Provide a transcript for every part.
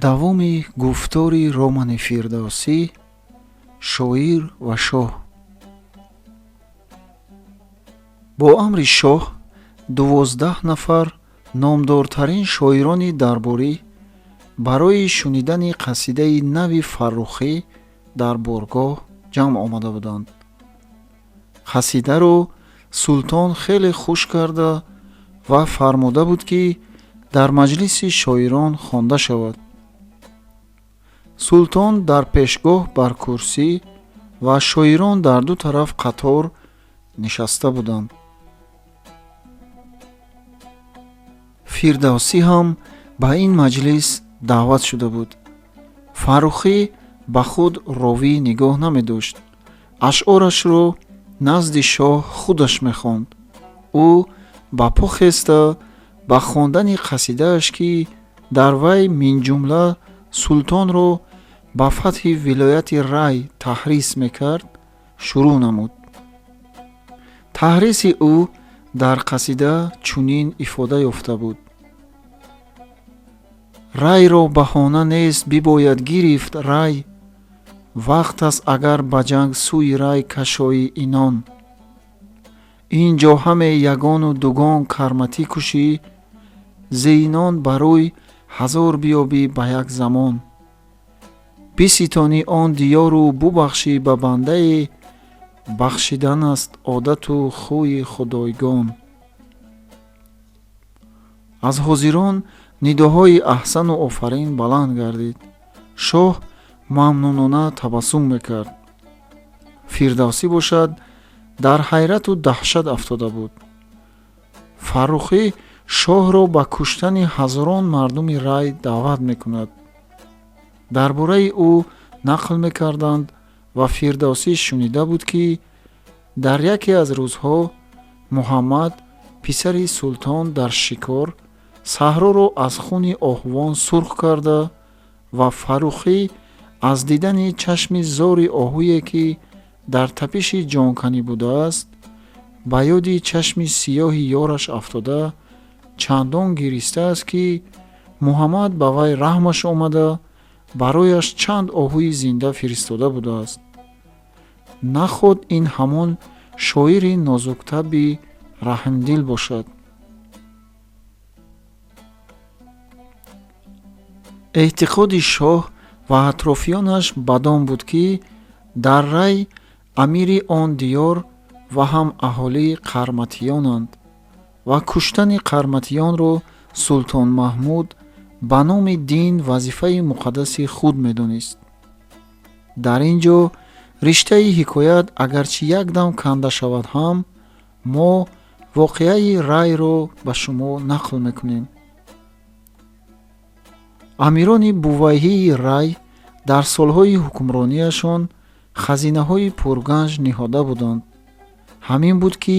Давоми гуфтори романи Фирдавсӣ «Шоир ва шоҳ». Бо амри шоҳ 12 нафар номдортарин шоирони дарборӣ барои шунидани қасидаи нави Фаррухӣ дар боргоҳ ҷамъ омада буданд. Қасидаро султон хеле хуш карда ва фармуда буд, ки дар маҷлиси шоирон хонда шавад. Султон дар пешгоҳ бар курсӣ ва шоирон дар ду тараф қатор нишаста буданд. Фирдавсӣ ҳам ба ин маҷлис даъват шуда буд. Фаррухӣ ба худ ровӣ нигоҳ намедошт. Ашъорашро назди шоҳ худаш мехонд. Ӯ ба по хеста ба хондани қасидааш, ки дар вай минҷумла султонро ба фатҳи вилояти Рай таҳрис мекард, шурӯъ намуд. Таҳриси ӯ дар қасида чунин ифода ёфта буд: Райро баҳона нест, бибояд гирифт рай, вақт аст агар ба ҷанг сӯи Рай кашоӣ инон. Ин ҷо ҳаме ягону дугон карматӣ кушӣ, зеинон ба рӯй ҳазор биёбӣ ба як замон. Биситонӣ он диёру бубахшӣ ба бандае, бахшидан аст одату хӯи худойгон. Аз ҳозирон нидоҳои аҳсану офарин баланд гардид. Шоҳ мамнунона табассум мекард. Фирдавсӣ бошад, дар ҳайрату даҳшат афтода буд. Фаррухӣ шоҳро ба куштани ҳазорон мардуми Рай даъват мекунад. Дар бораи ӯ нақл мекарданд ва Фирдавсӣ шунида буд, ки дар яке аз рӯзҳо Муҳаммад, писари султон, дар шикор саҳроро аз хуни оҳувон сурх карда ва Фаррухӣ аз дидани чашми зори оҳуе, ки дар тапиши ҷонканӣ будааст, ба ёди чашми сиёҳи ёраш афтода чандон гиристааст, ки Муҳаммад ба вай раҳмаш омада барояш чанд оҳуи зинда фиристода будааст. Наход ин ҳамон шоири нозуктабъи раҳмдил бошад. Эътиқоди шоҳ ва атрофиёнаш бадон буд, ки дар Рай амири он диёр ва ҳам аҳолӣ қарматиёнанд ва куштани қарматиёнро султон Маҳмуд ба номи дин вазифаи муқаддаси худ медонист. Дар ин ҷо риштаи ҳикоят агарчи якдам канда шавад ҳам, мо воқеаи Райро ба шумо нақл мекунем. Амирони Бувайҳии Рай дар солҳои ҳукмронияшон хазинаҳои пурганҷ ниҳода буданд. Ҳамин буд, ки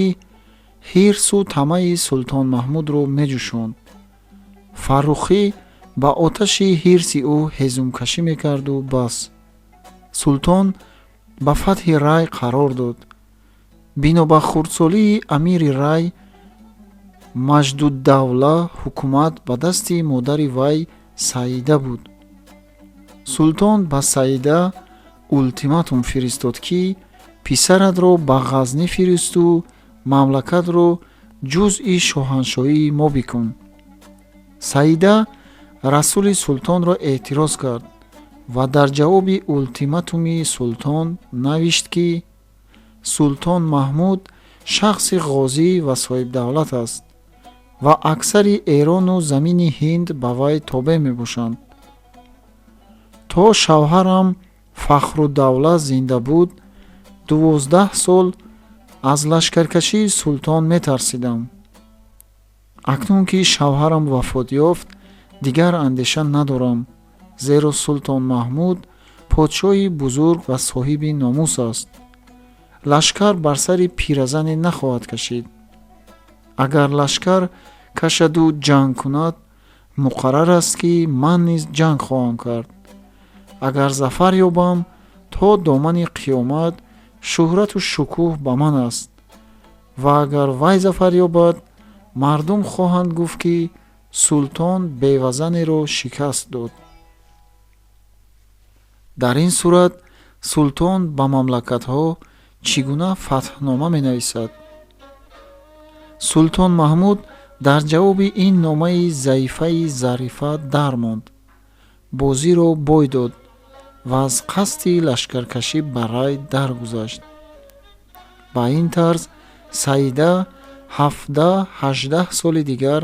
ҳирсу тамаъи султон Маҳмудро меҷӯшонд. Фаррухӣ ба оташи ҳирси ӯ ҳезумкашӣ мекарду бас. Султон ба фатҳи Рай қарор дод. Бино ба хурдсолии амири Рай Маҷдуддавла, ҳукумат ба дасти модари вай Саида буд. Султон ба Саида ултиматум фиристод, ки писаратро ба Ғазнӣ фиристу мамлакатро ҷузъи шоҳаншоҳии мо бикун. Саида расули султонро эътироз кард ва дар ҷавоби ултиматуми султон навишт, ки султон Маҳмуд шахси ғозӣ ва соҳибдавлат аст ва аксари Эрону замини Ҳинд ба вай тобеъ мебошанд. То шавҳарам Фахрудавла зинда буд, 12 сол аз лашкаркашии султон метарсидам. Акнун ки шавҳарам вафот ёфт, дигар андеша надорам, зеро султон Маҳмуд подшоҳи бузург ва соҳиби номус аст. Лашкар бар сари пиразане нахоҳад кашид. Агар лашкар кашаду ҷанг кунад, муқаррар аст, ки ман низ ҷанг хоҳам кард. Агар зафар ёбам, то домани қиёмат шӯҳрату шукӯҳ ба ман аст ва агар вай зафар ёбад, мардум хоҳанд гуфт, ки султон бевазанеро шикаст дод. Дар ин сурат султон ба мамлакатҳо чӣ гуна фатҳнома менависад? Султон Маҳмуд дар ҷавоби ин номаи заифаи Зарифа дармонд, бозиро бой дод ва аз қасди лашкаркашӣ ба Рай даргузашт. Ба ин тарз Саида 17-18 соли дигар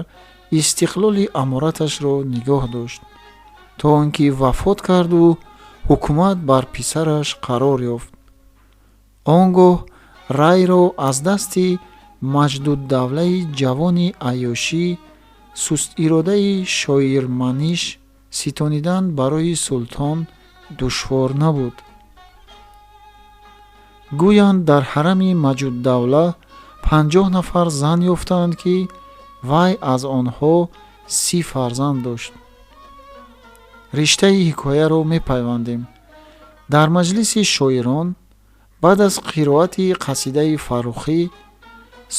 истиқлоли амораташро нигоҳ дошт, то он ки вафот карду ҳукумат бар писараш қарор ёфт. Он гоҳ Райро аз дасти Маҷдуддавлаи ҷавони айёшӣ, сустиродаи шоирманиш ситонидан барои султон душвор набуд. Гӯянд, дар ҳарами Маҷуддавла 50 нафар зан ёфтаанд, ки вай аз онҳо 30 фарзанд дошт. Риштаи ҳикояро мепайвандем. Дар маҷлиси шоирон баъд аз қироати қасидаи Фаррухӣ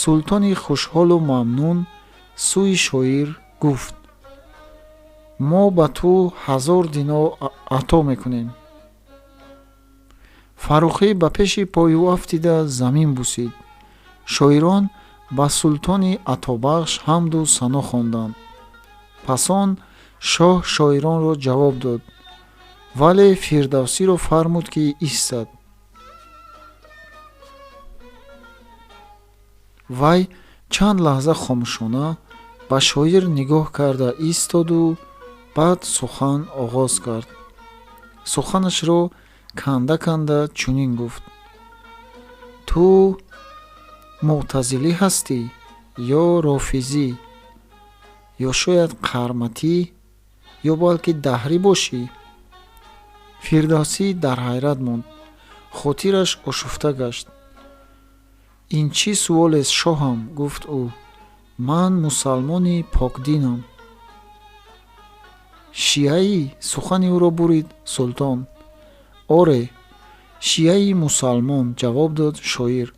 султони хушҳолу мамнун сӯи шоир гуфт: мо ба ту 1000 динор ато мекунем. Фаррухӣ ба пеши пойи ӯ афтида замин бусид. Шоирон ба султони атобахш ҳамду сано хонданд. Пас он шоҳ шоиронро ҷавоб дод, вале Фирдавсиро фармуд, ки истад. Вай чанд лаҳза хомӯшона ба шоир нигоҳ карда истоду баъд сухан оғоз кард. Суханашро канда канда чунин гуфт: ту мӯътазилӣ ҳастӣ ё рофизӣ, ё шояд қарматӣ, ё балки даҳрӣ бошӣ? Фирдавсӣ дар ҳайрат монд, хотираш ошуфта гашт. Ин чӣ суолест, шоҳам? гуфт ӯ. Ман мусалмони покдинам. Шиаӣ? Сухани ӯро бурид султон. Оре, шиаи мусалмон, ҷавоб дод шоир.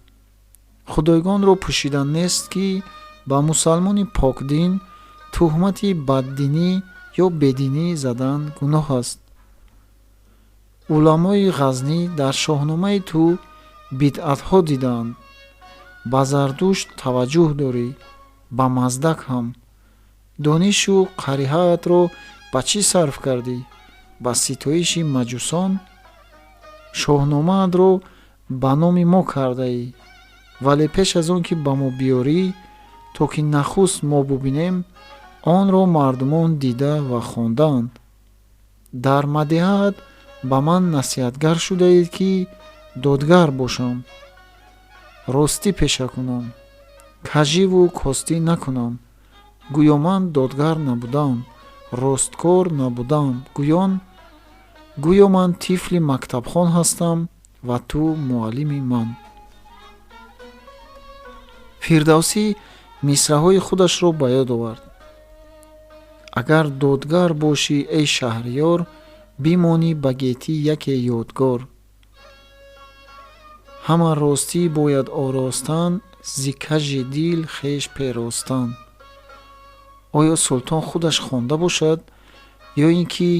Худойгонро пӯшида нест, ки ба мусалмони покдин туҳмати баддинӣ ё бединӣ задан гуноҳ аст. Уламои Ғазнӣ дар шоҳномаи ту бидъатҳо дидаанд. Ба Зардушт таваҷҷӯҳ дорӣ, ба Маздак ҳам. Донишу қариҳаатро ба чӣ сарф кардӣ? Ба ситоиши маҷусон? Шоҳномаатро ба номи мо кардаӣ, вале пеш аз он ки ба мо биёрӣ, то ки нахуст мо бубинем, онро мардумон дида ва хондаанд. Дар мадиҳаат ба ман насиҳатгар шудаед, ки додгар бошам, ростӣ пеша кунам, каживу костӣ накунам. Гӯё ман додгар набудам, росткор набудам, гӯё ман тифли мактабхон ҳастам ва ту муаллими ман. Фирдавсӣ мисраҳои худашро ба ёд овард. Агар додгар бошӣ, эй шаҳриёр, бимонӣ ба гетӣ яке ёдгор. Ҳама ростӣ бояд оростан, зи кажи дил хеш перостан. Оё султон худаш хонда бошад, ё ин ки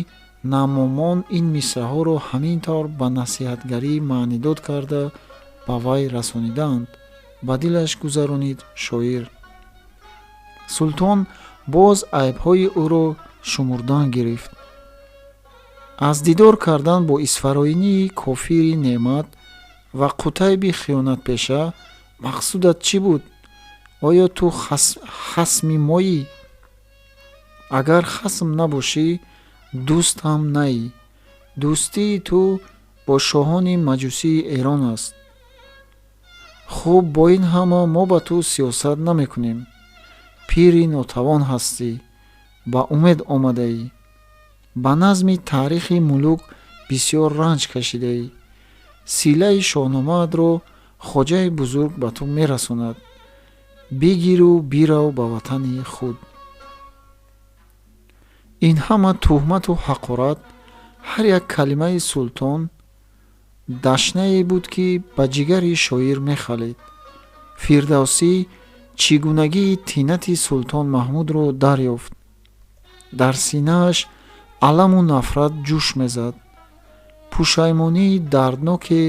намомон ин мисраҳоро ҳамин тавр ба насиҳатгарӣ маънидод карда ба вай расонидаанд? Ба дилаш гузаронид шоир. Султон боз айбҳои ӯро шумурдан гирифт. Аз дидор кардан бо Исфароинии кофири неъмат ва Қутайби хиёнатпеша мақсудат чӣ буд? Оё ту хасми моӣ? Агар хасм набошӣ, дӯст ҳам наӣ. Дӯстии ту бо шоҳони маҷусии Эрон аст. Хуб, бо ин ҳама мо ба ту сиёсат намекунем. Пири нотавон ҳастӣ, ба умед омадаӣ. Ба назми таърихи мулук бисёр ранҷ кашидаӣ. Силаи шоҳномаатро хоҷаи бузург ба ту мерасонад. Бигиру бирав ба ватани худ. Ин ҳама туҳмату ҳақорат, ҳар як калимаи султон дашнае буд, ки ба ҷигари шоир мехалид. Фирдавсӣ чӣ гунагии тинати султон Маҳмудро дарёфт. Дар синааш аламу нафрат ҷӯш мезад. Пушаймонии дардноке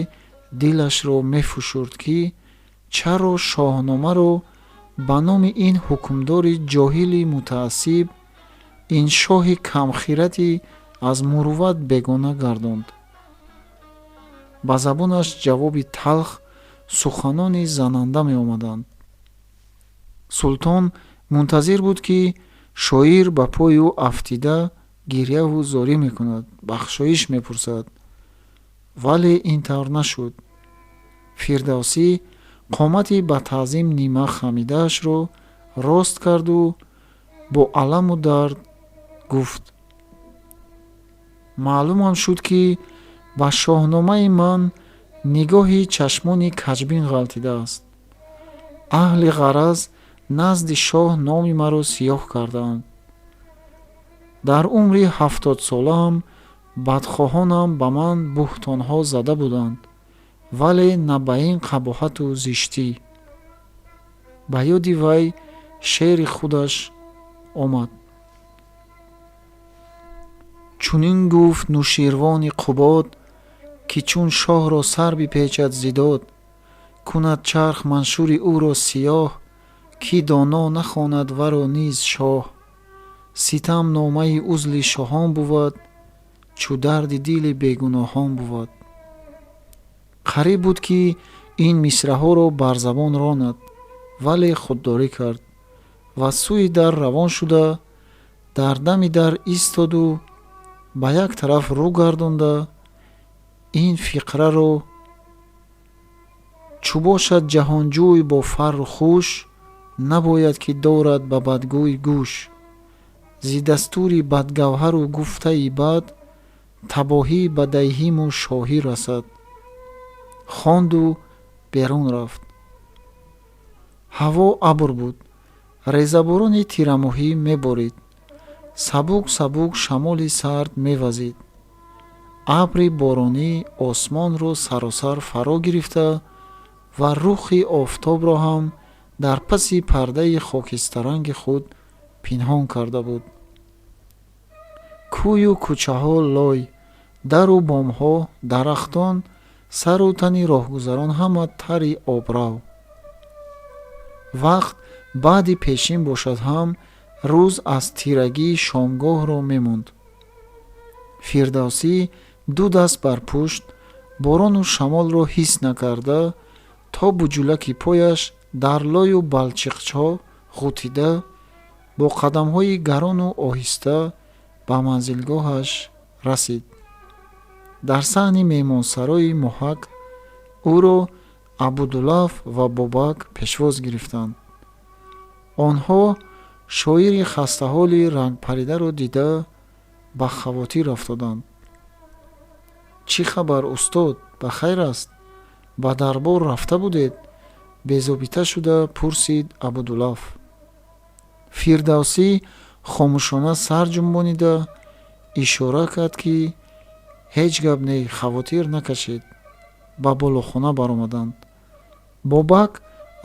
дилашро мефушурд, ки чаро Шоҳномаро ба номи ин ҳукмдори ҷоҳили мутаассиб, ин шоҳи камхирати аз мурувват бегона гардонд. Ба забонаш ҷавоби талх, суханони зананда меомаданд. Султон мунтазир буд, ки шоир ба пои ӯ афтида гирьяву зорӣ мекунад, бахшоиш мепурсад. Вале ин тавр нашуд. Фирдавсӣ қомати ба таъзим нима хамидаашро рост карду бо аламу дард гуфт: маълумам шуд, ки ба Шоҳномаи ман нигоҳи чашмони каҷбин ғалтидааст. Аҳли ғараз назди шоҳ номи маро сиёҳ кардаанд. Дар умри 70-солаам бадхоҳонам ба ман буҳтонҳо зада буданд, вале на ба ин қабоҳату зиштӣ. Ба ёди вай шеъри худаш омад. Чунин гуфт Нуширвони Қубод, ки чун шоҳро сар бипечад зидод, кунад чарх маншури ӯро сиёҳ, ки доно нахонад варо низ шоҳ. Ситам номаи узли шоҳон бувад, чу дарди дили бегуноҳон бувад. Қариб буд, ки ин мисраҳоро бар забон ронад, вале худдорӣ кард ва сӯи дар равон шуда, дар дами дар истоду ба як тараф рӯ гардонда ин фиқраро: чу бошад ҷаҳонҷӯй бо фарру хуш, набояд ки дорад ба бадгӯй гӯш. Зи дастури бадгавҳару гуфтаи бад, табоҳӣ ба дайҳиму шоҳӣ расад. Хонду берун рафт. Ҳаво абр буд. Резаборони тирамоҳӣ меборид. Сабук сабук шамоли сард мевазид. Абри боронӣ осмонро саросар фаро гирифта ва рухи офтобро ҳам дар паси пардаи хокистаранги худ пинҳон карда буд. Кӯю кӯчаҳо лой, дару бомҳо, дарахтон, сару тани роҳгузарон ҳама тари обрав. Вақт баъди пешин бошад ҳам, рӯз аз тирагии шомгоҳро мемонд. Фирдавсӣ ду даст бар пушт, борону шамолро ҳис накарда, то буҷулаки пояш дар лою балчиқчҳо ғутида, бо қадамҳои гарону оҳиста ба манзилгоҳаш расид. Дар саҳни меҳмонсарои Муҳак ӯро Абудулаф ва Бобак пешвоз гирифтанд. Онҳо шоири хастаҳоли рангпаридаро дида ба хавотир афтоданд. Чӣ хабар, устод, ба хайр аст? Ба дарбор рафта будед? Безобита шуда пурсид Абудулаф. Фирдавсӣ хомӯшона сар ҷунбонида ишора кард, ки ҳеҷ гап не, хавотир накашед. Ба болохона баромаданд. Бобак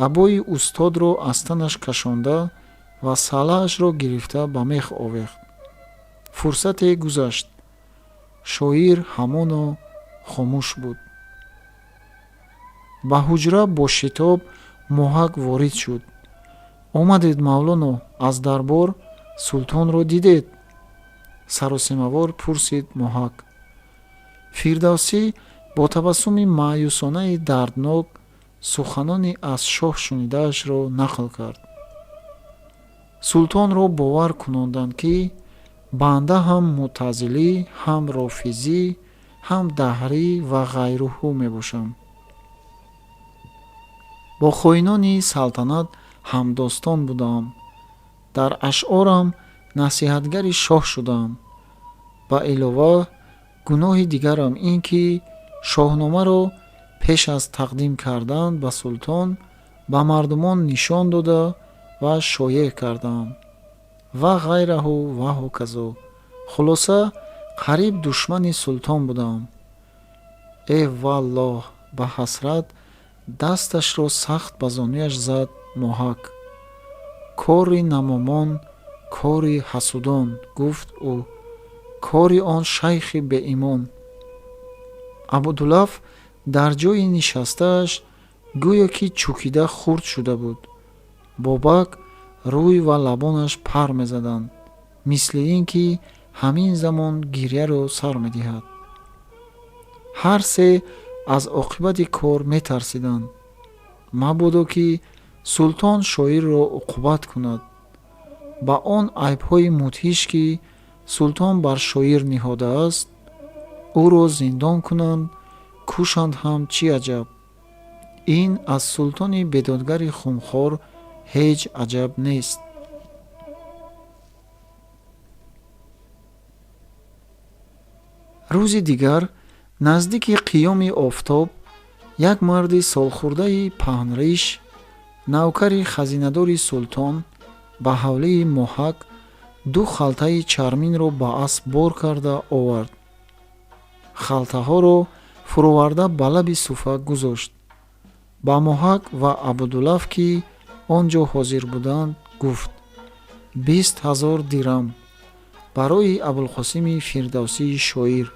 абои устодро аз танаш кашонда ва салаашро гирифта ба мех овехт. Фурсате гузашт. Шоир ҳамоно хомӯш буд. Ба ҳуҷра бо шитоб Муҳак ворид шуд. Омадед, мавлоно, аз дарбор султонро дидед? Саросимавор пурсид Муҳак. Фирдавсӣ бо табассуми маъюсонаи дарднок суханони аз шоҳ шунидаашро нақл кард. Султонро бовар кунонданд, ки банда ҳам мӯътазилӣ, ҳам рофизӣ, ҳам даҳрӣ ва ғайруҳу мебошам. Бо хоинони салтанат ҳамдостон будаам. Дар ашъорам насиҳатгари шоҳ шудаам. Ба илова гуноҳи дигарам ин ки Шоҳномаро пеш аз тақдим кардан ба султон ба мардумон нишон дода ва шоеъ кардаам ва ғайраҳу ва ҳоказо. Хулоса, қариб душмани султон будаам. Э валлоҳ, ба ҳасрат дасташро сахт ба зонуяш зад Моҳак. Кори намомон, кори ҳасудон, гуфт ӯ, кори он шайхи беимон. Абудулаф дар ҷои нишастааш гӯё ки чӯкида хурд шуда буд. Бобак рӯй ва лабонаш пар мезаданд, мисли ин ки ҳамин замон гирьяро сар медиҳад. Ҳар се аз оқибати кор метарсиданд, мабодо ки султон шоирро уқубат кунад. Ба он айбҳои мудҳиш, ки султон бар шоир ниҳодааст, ӯро зиндон кунанд, кушанд ҳам чӣ аҷаб. Ин аз султони бедодгари хунхор ҳеҷ аҷаб нест. Рӯзи дигар наздики қиёми офтоб як марди солхӯрдаи паҳнриш, навкари хазинадори султон, ба ҳавлии Моҳак ду халтаи чарминро ба асп бор карда овард. Халтаҳоро фуроварда ба лаби суфа гузошт. Ба Моҳак ва Абудулаф, ки он ҷо ҳозир буданд, гуфт: 20 000 дирам барои Абулқосими Фирдавсии шоир.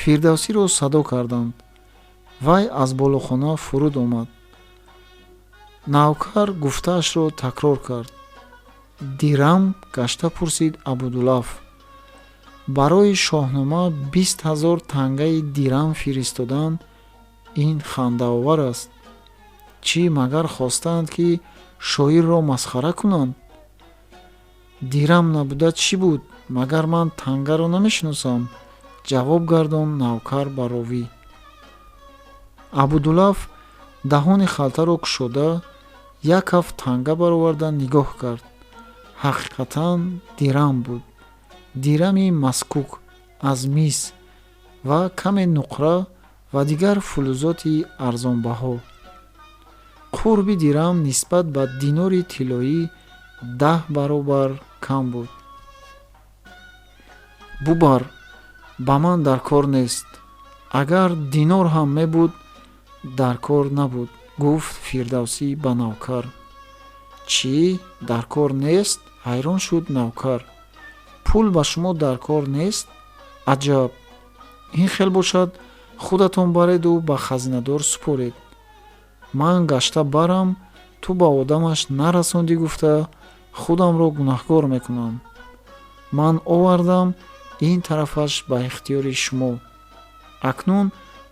Фирдавсиро садо карданд. Вай аз болохона фуруд омад. Навкар гуфтаашро такрор кард. Дирам? Гашта пурсид Абудулаф. Барои Шоҳнома 20 000 тангаи дирам фиристодан ин хандаовар аст. Чӣ, магар хостаанд, ки шоирро масхара кунанд? Дирам набуда чӣ буд? Магар ман тангаро намешиносам? Ҷавоб гардон навкар ба ровӣ. Абудулаф даҳони халтаро кушода, як ҳафт танга бароварда нигоҳ кард. Ҳақиқатан дирам буд, дирами маскук аз мис ва каме нуқра ва дигар фулузоти арзонбаҳо. Қурби дирам нисбат ба динори тиллоӣ 10 баробар кам буд. Бубар, ба ман дар кор нест. Агар динор ҳам мебуд, дар кор набуд, гуфт Фирдавсӣ ба навкар. Чӣ, дар кор нест? Ҳайрон шуд навкар. Пул ба шумо дар кор нест? Аҷаб! Ин хел бошад, худатон бареду ба хазинадор супоред. Ман гашта барам, ту ба одамаш нарасондӣ гуфта, худамро гунаҳкор мекунам. Ман овардам, ин тарафаш ба ихтиёри шумо. Акнун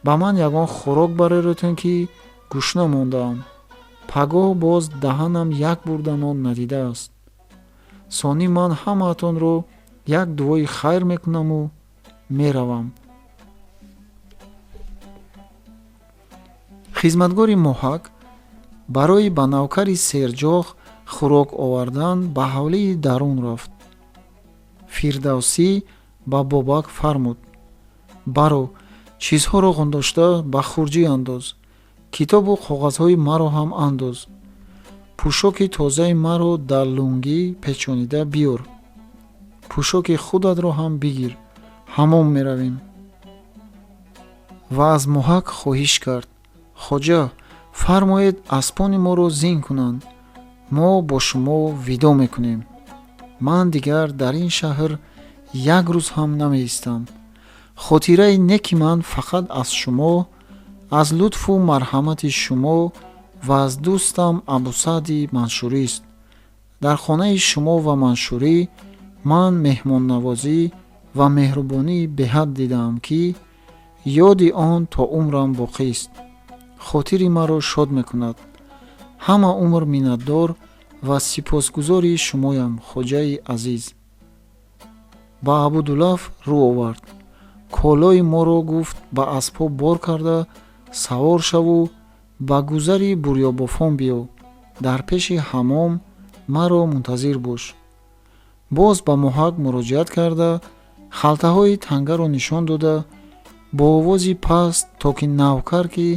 ба ман ягон хӯрок бароретон, ки гушна мондаам. Пагоҳ боз даҳанам як бурда нон надидааст. Сонӣ ман ҳамаатонро як дуои хайр мекунаму меравам. Хизматгори Моҳак барои ба навкари серҷоғ хӯрок овардан ба ҳавлии дарун рафт. Фирдавсӣ ба Бобак фармуд: баро, чизҳоро ғундошта ба хурҷӣ андоз, китобу коғазҳои маро ҳам андоз, пӯшоки тозаи маро дар лунгӣ печонида биёр, пӯшоки худатро ҳам бигир, ҳамом меравем. Ва аз Моҳак хоҳиш кард: хоҷа, фармоед, аспони моро зин кунанд, мо бо шумо видо мекунем. Ман дигар дар ин шаҳр як рӯз ҳам намеистам. Хотираи неки ман фақат аз шумо, аз лутфу марҳамати шумо ва аз дӯстам Абусаъди Маншурист. Дар хонаи шумо ва Маншурӣ ман меҳмоннавозӣ ва меҳрубонии беҳад дидаам, ки ёди он то умрам боқист, хотири маро шод мекунад. Ҳама умр миннатдор ва сипосгузори шумоям, хоҷаи азиз. Ба Абудулаф рӯ овард. Колои моро, гуфт, ба аспҳо бор карда савор шаву ба гузари Бурёбофон биё, дар пеши ҳамом маро мунтазир бош. Боз ба Моҳак муроҷиат карда, халтаҳои тангаро нишон дода, бо овози паст, то ки навкар, ки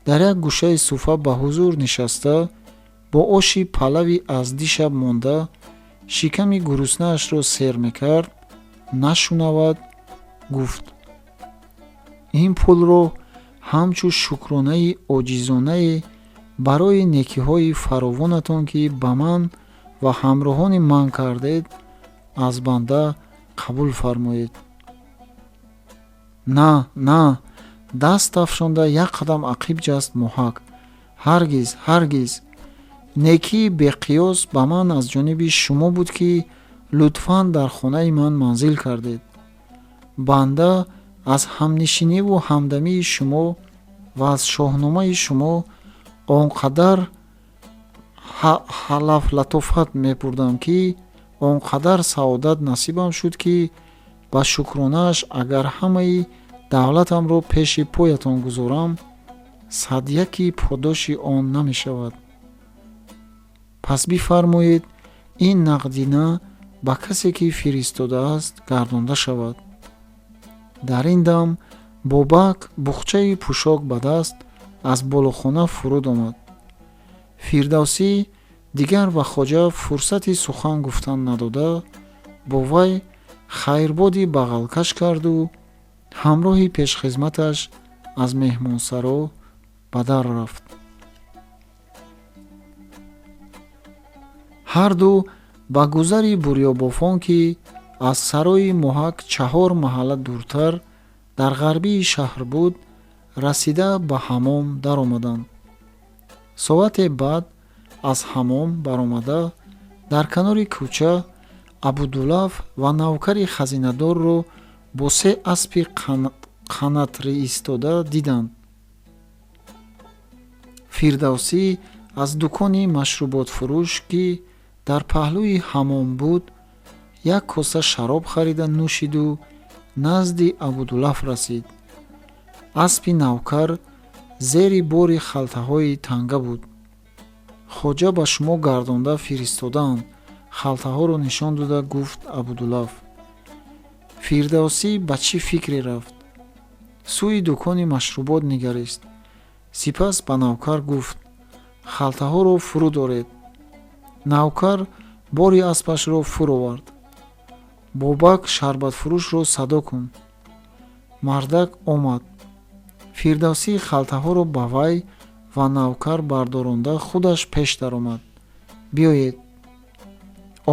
дар як гӯшаи суфа ба ҳузур нишаста, бо оши палави аз дишаб монда шиками гуруснаашро сер мекард, нашунавад, гуфт: ин пулро ҳамчу шукронаи оҷизонае барои некиҳои фаровонатон, ки ба ман ва ҳамроҳони ман кардед, аз банда қабул фармоед. На, на. Даст афшонда як қадам ақиб ҷаст Муҳак. Ҳаргиз, ҳаргиз! Некии беқиёс ба ман аз ҷониби шумо буд, ки лутфан дар хонаи ман манзил кардед. Банда аз ҳамнишиниву ҳамдамии шумо ва аз шоҳномаи шумо он қадар ҳалаф-латофат мебурдам, ки он қадар саодат насибам шуд, ки ба шукронааш агар ҳамаи давлатамро пеши поятон гузорам, садяки подоши он намешавад. Пас бифармоед, ин нақдина ба касе, ки фиристодааст, гардонда шавад. Дар ин дам Бобак буқчаи пӯшок ба даст аз болохона фуруд омад. Фирдавсӣ дигар ба хоҷа фурсати сухан гуфтан надода, бо вай хайрбоди бағалкаш карду ҳамроҳи пешхизматаш аз меҳмонсаро ба дар рафт. Ҳарду ба гузари Бурёбофон, ки аз сарои Муҳак 4 маҳалла дуртар дар ғарбии шаҳр буд, расида ба ҳамом даромаданд. Соате баъд аз ҳамом баромада дар канори кӯча Абудулаф ва навкари хазинадорро бо се аспи қанатриистода диданд. Фирдавсӣ аз дукони машруботфурӯш, ки дар паҳлӯи ҳамом буд, як коса шароб харида нӯшиду назди Абудулаф расид. Аспи навкар зери бори халтаҳои танга буд. Хоҷа ба шумо гардонда фиристодаанд, халтаҳоро нишон дода гуфт Абудулаф. Фирдавсӣ ба чӣ фикре рафт? Сӯи дукони машрубот нигарист. Сипас ба навкар гуфт: халтаҳоро фурӯ доред. Навкар бори аспашро фуровард. Бобак, шарбатфурӯшро садо кун. Мардак омад. Фирдавсӣ халтаҳоро ба вай ва навкар бардоронда худаш пеш даромад. Биёед.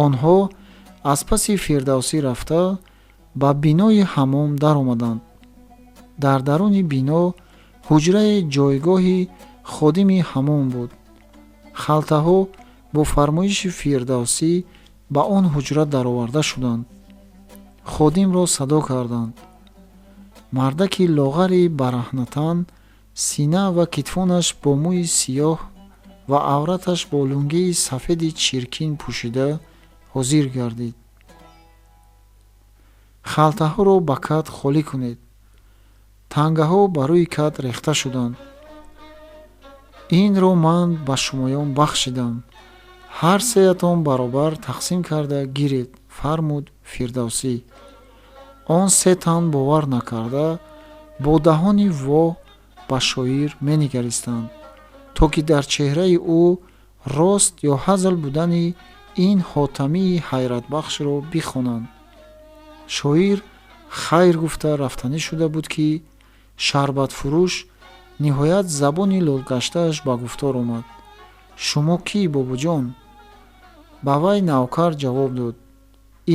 Онҳо аз паси Фирдавсӣ рафта ба бинои ҳамом даромаданд. Дар даруни бино ҳуҷраи ҷойгоҳи ходими ҳамом буд. Халтаҳо бо фармоиши Фирдавсӣ ба он ҳуҷра дароварда шуданд. Ходимро садо карданд. Мардаки лоғари бараҳнатан, сина ва китфонаш бо мӯи сиёҳ ва авраташ бо лунгии сафеди чиркин пӯшида ҳозир гардид. Халтаҳоро ба кат холӣ кунед. Тангаҳо ба рӯи кат рехта шуданд. Инро ман ба шумоён бахшидам. Ҳар сеятон баробар тақсим карда гиред, фармуд Фирдавсӣ. Он се тан бовар накарда бо даҳони во ба шоир менигаристанд, то ки дар чеҳраи ӯ рост ё ҳазл будани ин ҳотамии ҳайратбахшро бихонанд. Шоир хайр гуфта рафтанӣ шуда буд, ки шарбатфурӯш ниҳоят забони лолгаштааш ба гуфтор омад. Шумо кӣ, бобоҷон? Ба вай навкар ҷавоб дод: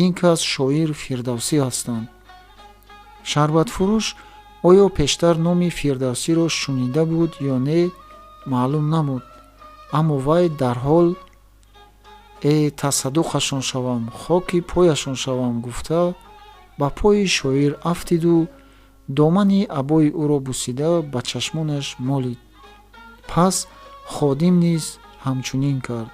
ин кас шоир Фирдавсӣ ҳастанд. Шарбатфурӯш оё пештар номи Фирдавсиро шунида буд ё не, маълум набуд, аммо вай дарҳол э тасаддуқашон шавам, хоки пояшон шавам гуфта ба пои шоир афтиду домани абои ӯро бусида ба чашмонаш молид. Пас ходим низ ҳамчунин кард.